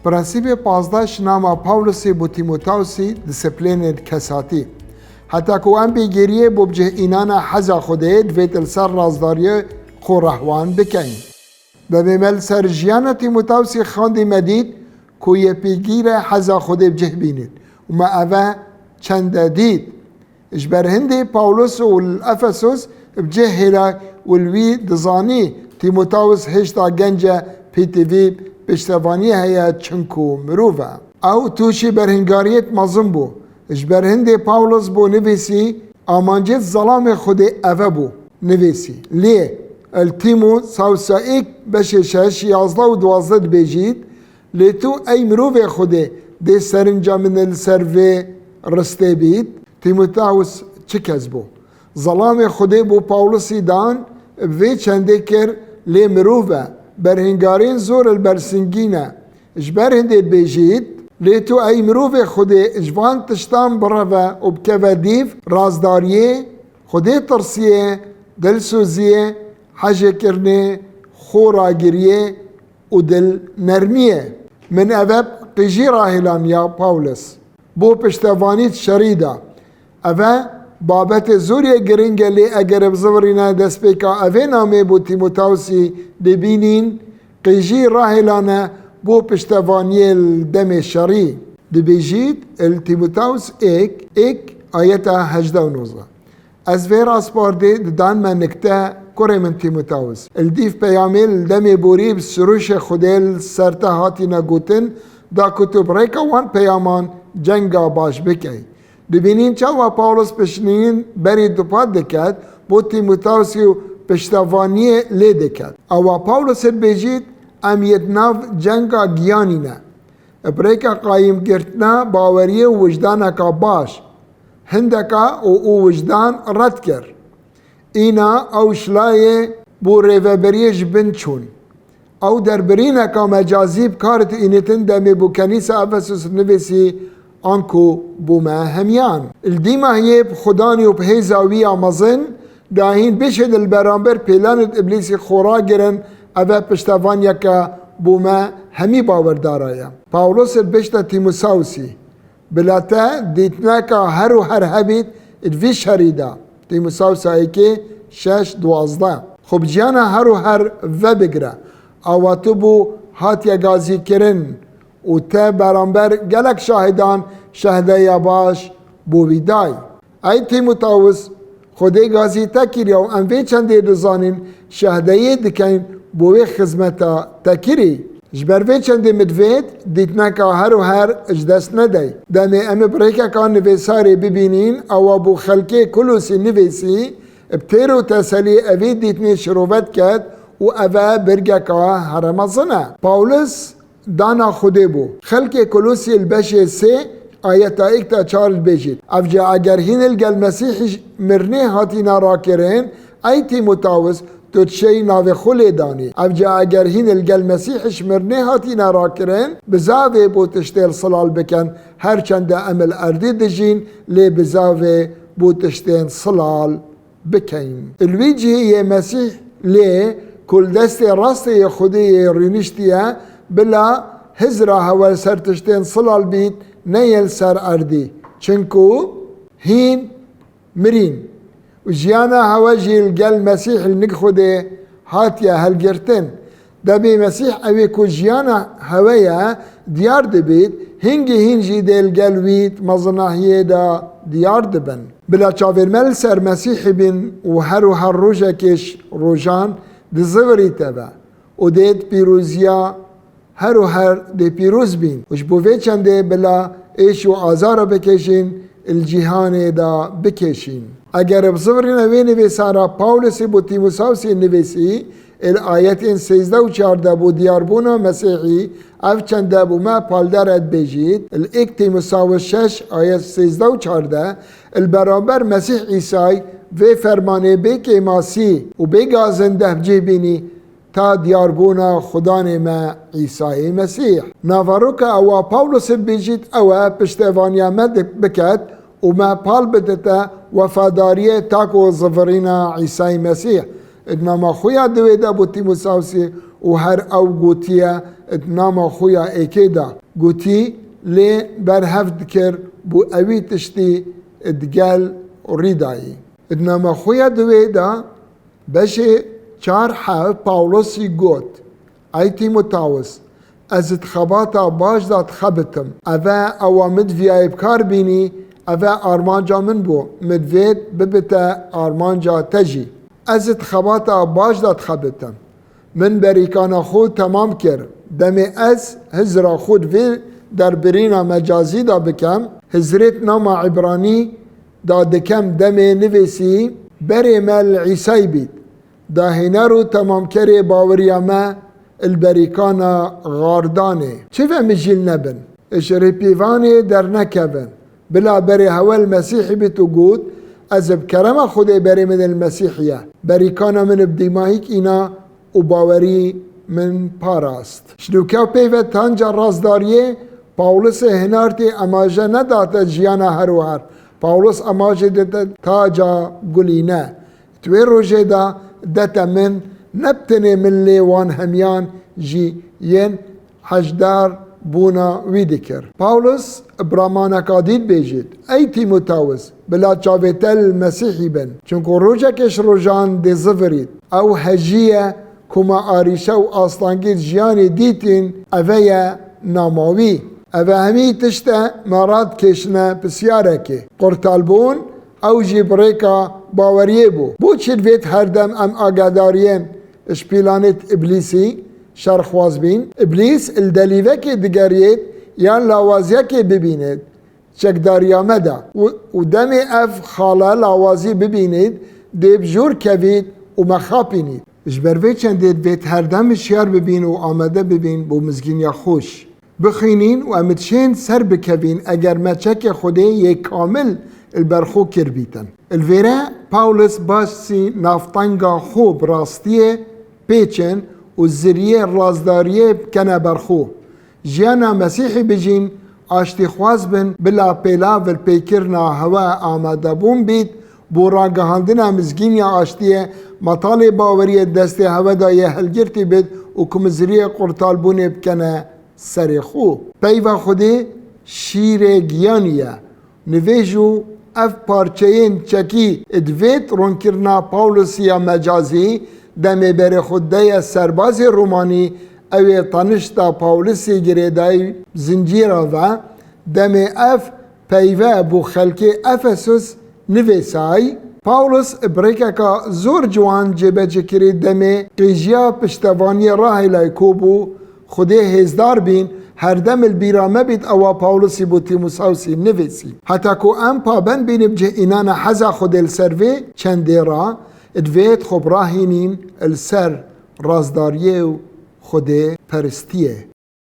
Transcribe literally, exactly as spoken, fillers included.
Prensîbê pazdeh ji nama Pawlosî bo Tîmotawsî disiplînên kesatî. Heta ku em bêgeriyê bo bicih înana heza Xwedê, divêt li ser razdariyê xwe rehwan bikeyn. Demê me li ser jiyana Tîmotawsî xwendî, me dît ku yê pêgîr e heza Xwedê bicih bînît û me eve çende dît. Ji ber hindê Pawlos û li Efesos bi cih hêla û li wî dizanî Tîmotawos hêşta genc e, pêtivî piştevaniyê heye, çinku mirov e. Ew tûşî berhingariyêt mezin bû. Ji ber hindê Pawlos bo nivîsî, amancêt zelamê Xwedê eve bû nivîsî. Lê li Tîmotawsa êk beşê şeş, yazdeh û duwazdeh dibêjît, Lê tu ey mirovê Xwedê, dê serinca min li ser vê ristê bît? Tîmotawos çi kes bû? Zelamê Xwedê bo Pawlosî dan, bi vê çendê kir, lê mirov e, berhingarên zor li ber singî ne. Ji ber hindê dibêjît, lê tu ey mirovê Xwedê ji van tiştan bireve û bikeve dîv, razdariyê, Xwedê tirsiyê, dilsoziyê, hejêkirinê, xoragiriyê, û dil nermiyê. Min eve qîjî rahêlan ya Pawlos bo piştevanî di şerî de. Eve babetê zor yê giring e, lê eger bizivirîne destpêka evê namê bo Tîmotawsî dibînîn, qîjî rahêlane bo piştevaniyê li demê şerî. Dibêjît li Tîmotaws êk, êk ayeta hejdeh û nozdeh. Ez vê raspardê didan me nikte, kurê min Tîmotawis. Li dîv peyamê li demê borî bi sirûşê Xwedê li ser te hatine gotin, da ku tu bi rêka wan peyaman cenga baş bikey. Dibînîn çawa Pawlos pişnîn berî dupat diket, bo Tîmotawsî û piştevaniyê lê diket. Ewa Pawlos dibêjît, em yê di nav cenga giyanî ne. Bi rêka qayîmgirtina baweriyê û wijdaneka baş, hindeka û û wijdan red kir. Îna ew şilayê bo rêveberiyê ji bin çûn. Ew derbirîneka mecazî bi kar tînitin demê bo Kenîsa Efesus nivîsî, anku bo me hemiyan. Li dîmahiyê bi Xudanî û bi hêza wî ya mezin, dahîn bişêdin li beramber pêlanêt Îblîsî xora girin, eve piştevaniyeke bo me hemî bawerdara ye. Pawlos dibêjte Tîmosawsî, bila te dîtineka her û her hebît di vî şerî de. Tîmosawsa êkê şeş duwazdeh. Xwe bi ciyana her û her vebigire. Awa tu bû hatiye gazîkirin û te beramber gelek şahidan şehdeya baş bo wî day. Ey Tîmotawis, Xwedê gazî te kiriye û em vê çendê dizanîn şehdeyê dikeyn bo wê xizmeta te kirî. Ji ber vê çendê min divêt dîtineka her û her ji dest nedey. Demê em bi rêkeka nivîsarê bibînîn, ewa bo xelkê Kulosî nivîsî, bi têr û teselî evî dîtinê şirovet ket û eve birgeka here mezin e. Pawlos dana Xwedê bû. Xelkê Kolosî li beşê sê ayeta êk ta çar dibêjît, Evca eger hîn li gel Mesîhî mirinê hatîne rakirin, ey Tîmotawis, tu dişêy navê xwe lê danî. Evca eger hîn li gel Mesîhî ji mirinê hatîne rakirin, bizavê bo tiştên silal bikin, her çende em li erdî dijîn, lê bizavê bo tiştên silal bikeyn. Li wî cihê yê Mesîh lê ku li destê rastê yê Xwedê yê rûniştiye, bila hizra hewe li ser tiştên silal bît, neyê li ser erdî. Çinku hîn mirîn û jiyana hewe jî li gel Mesîh li nik Xwedê hatiye helgirtin. Demê Mesîh ewê ku jiyana hewe ye, diyar dibît, hingî hîn jî dê li gel wî di mezinahiyê de diyar dibin. Bila çavên me li ser Mesîhî bin û her û her rojekê ji rojan dizivirîte ve û dê di pîroziya her û her dê pîroz bîn û ji bo vê çendê bila êş û azara bikêşîn, li cîhanê de bikêşîn. Eger bizivirîne wê nivîsara Pawlosî bo Tîmosawsî nivîsî, li ayetên sêzdeh û çardeh bo diyarbûna Mesîhî, ev çende bo me paldere dibêjît, li êk Tîmosaws şeş ayet sêzdeh û çardeh, li beramber Mesîh Îsay vê fermanê bê kêmasî û bê gazindeh bi cih bînî, ta diyarbûna Xudanê me Îsayê Mesîh. Naveroka ewa Pawlos dibêjît, ew e piştevaniya me di-, biket û me pal bidite wefadariyê ta ku zivirîna Îsayê Mesîh. Di nama xwe ya diwê de bo Tîmosawsî û her ew gotiye di nama xwe ya êkê de gotî, lê berhev dikir bû ewî tiştî di gel rî dayî. Di nama xwe ya duwê de beşê çar hev Pawlosî got, Ey Tîmotawis, ez di xebata baş de dixebitim. Eve ewa min diviyayê bi kar bînî, eve armanca min bû, min divêt bibite armanca te jî. Ez di xebata baş de dixebitim. Min berîkana xwe temam kir. Demê ez hizra xwe di vê derbirîna mecazî de bikem, hizrêt nama Îbranî da dikem demê nivîsî, berê me li Îsay bît. Dahêner û temamkerê baweriya me li berîkana xardanê. Çi ve mijîl nebin. Ji rêpêvanê dernekevin. Bila berê hewe li Mesîhî bît û got, Ez bi kerema Xwedê berê min li Mesîhî ye. Berîkana min bi dîmahîk îna û bawerî min parast. Ji nûke pê ve tanca rastdariyê Pawlosê hinartî emaje nedate jiyana her û her. Pawlos emaje dide taca gulîne. Di wê rojê de dete min, ne bi tenê min lê wan hemiyan jî yên heşdar bûna wî dikir. Pawlos bi ramaneka dî dibêjit, Ey Tîmotawis, bila çavê te li Mesîhî bin, çunku rojekê ji rojan dê zivirît. Ew hejî ye ku me arîşe û astengî di jiyanê dîtîn, eve ye nama wî. Eve hemî tişt e me radikêşine pisyarekê. Qurtalbûn, ew jî bi rêka baweriyê bû. Boçî divêt her dem em agadariyên ji pîlanêt Îblîsî şerxwaz bîn? Îblîs li delîvekê digeriyêt yan lawaziyekê bibînêt çekdariya me de û, û demê ev xala lawazî bibînît, dê bi jor kevît û me xapînît. Ji ber vê çendê divêt her dem hişyar bibîn û amade bibîn bo mizgîniya xweş. Bixwînîn û em dişên ser bikevîn eger me çekê Xwedê yê kamil li ber xwe kirbîtin. Li vêre Pawlos basî navtenga xwe bi rastiyê pêçin û ziriyê rastdariyê bikene ber xwe. Jiyana Mesîhî bijîn, aştîxwaz bin, bila pêlav li pêkirina hewe amadebûn bît, bo ragihandina mizgîniya aştiyê, metalê baweriyê destê hewe de yê hilgirtî bit û ku miziriyê qurtalbûnê bikene serê xwe. Peyva Xwedê şîrê giyanî ye. Nivêj û ev parçeyên çekî divêt ronkirina Pawlosî ya mecazî, demê berê xwe deye serbazê Romanî, ew ê tenişta Pawlosî girêdayî zincîra ve, demê ev peyve bo xelkê Efesus nivêsay. Pawlos bi rêkeka zor ciwan cêbecî kirî demê qîjiya piştevaniyê Rahêlay kobû, Xwedê hêzdar bîn, her dem li bîra me bît ewa Pawlosî bo Tîmosawsî nivêsî. Heta ku em pabend bîn bi cih înana heza Xwedê li ser vê çendê re, divêt xwe birahînîn li ser rastdariyê û Xwedê peristiyê.